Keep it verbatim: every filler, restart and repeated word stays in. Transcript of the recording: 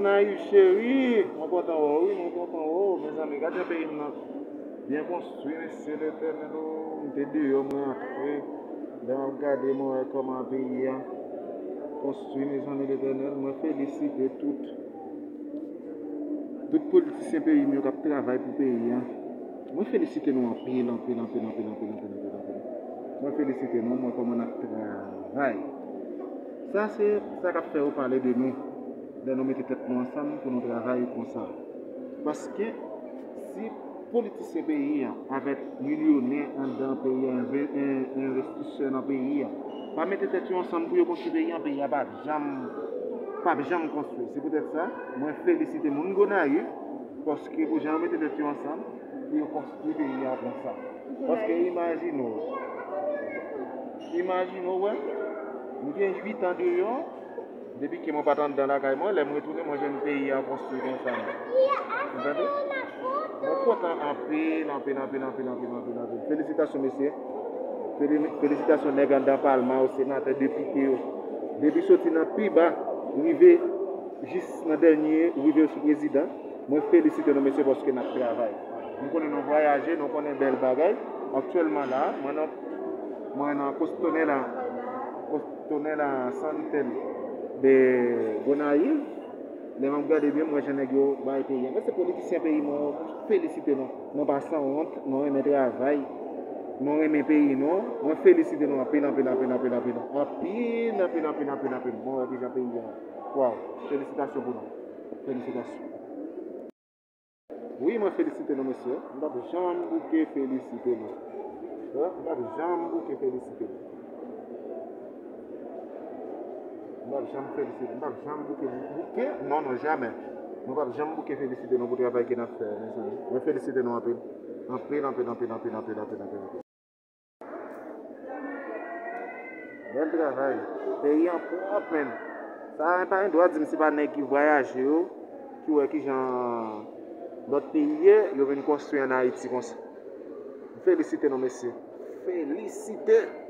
Naïve cheri, mwen kontan wè w, wi, mwen kontan wè w. Mezanmi, gade jan peyi m nan byen konstwi, mèsi Letènèl, o, m te deyò, mwen antre. Lè m ap gade, mwen wè kòman peyi a konstwi, mezanmi, Letènèl, mwen felisite tout, tout politisyen peyi m yo k ap travay pou peyi a. Mwen felisite nou anpil, anpil, anpil, anpil, anpil, anpil, anpil, anpil. Mwen felisite nou, mwen kòman n ap travay. Sa se sa k ap fè yo pale de nou lè nou mete tèt nou ansanm pou nou travay konsa. Paske si politisyen peyi a avèk milyonè anndan peyi a, enve- en- envestisè nan peyi a, pa mete tèt yo ansanm pou yo konstwi peyi a, peyi a p ap janm, p ap janm konstwi. Se poutèt sa, mwen felisite moun Gonayiv, paske pou jan yo mete tèt yo ansanm pou yo konstwi peyi a konsa. Paske imajine w, imajine w, wè, m gen uit an deyò, depi ke mwen pa t anndan lakay mwen, lè m retounen, mwen jwenn peyi a konstwi konsa. Ou tande? Mwen kontan anpil, anpil, anpil, anpil, anpil, anpil, anpil. Felisitasyon, mesye. Feli- Felisitasyon, nèg anndan palman yo, senatè, depite yo. Depi soti nan pi ba, rive jis nan dènye, rive sou prezidan. Mwen felisite nou, mesye, paske n ap travay. M konnen nou vwayaje, nou konnen bèl bagay. Aktyèlman la, mwen nan, mwen nan Costanera, Costanera Center de Gonayiv. Lè m ap gade byen, m wè jan nèg yo bay peyi a. Men se politisyen peyi mwen yo, mwen felisite nou. Nou pa sanwont, nou renmen travay. Nou renmen peyi nou. Mwen felisite nou anpil, anpil, anpil, anpil, anpil. Anpil, anpil, anpil, anpil, anpil. Mwen wè kijan peyi a. Waw, felisitasyon pou nou. Felisitasyon. Wi, mwen felisite nou, mesye. M p ap janm bouke felisite nou. Wi, m p ap janm bouke felisite nou. M p ap janm felisite. M p ap janm bouke, bouke, non, non, jamè. Mwen p ap janm bouke felisite nou pou travay ke n ap fè, mezanmi. Mwen felisite nou anpil. Anpil, anpil, anpil, anpil, anpil, anpil, anpil, anpil. Bèl travay. Peyi an pwòp, menm. Sa pa gen dwa di m se pa nèg ki vwayaje yo, ki wè kijan lòt peyi ye, yo vin konstwi ann Ayiti konsa. M felisite nou, mesye. Felisite!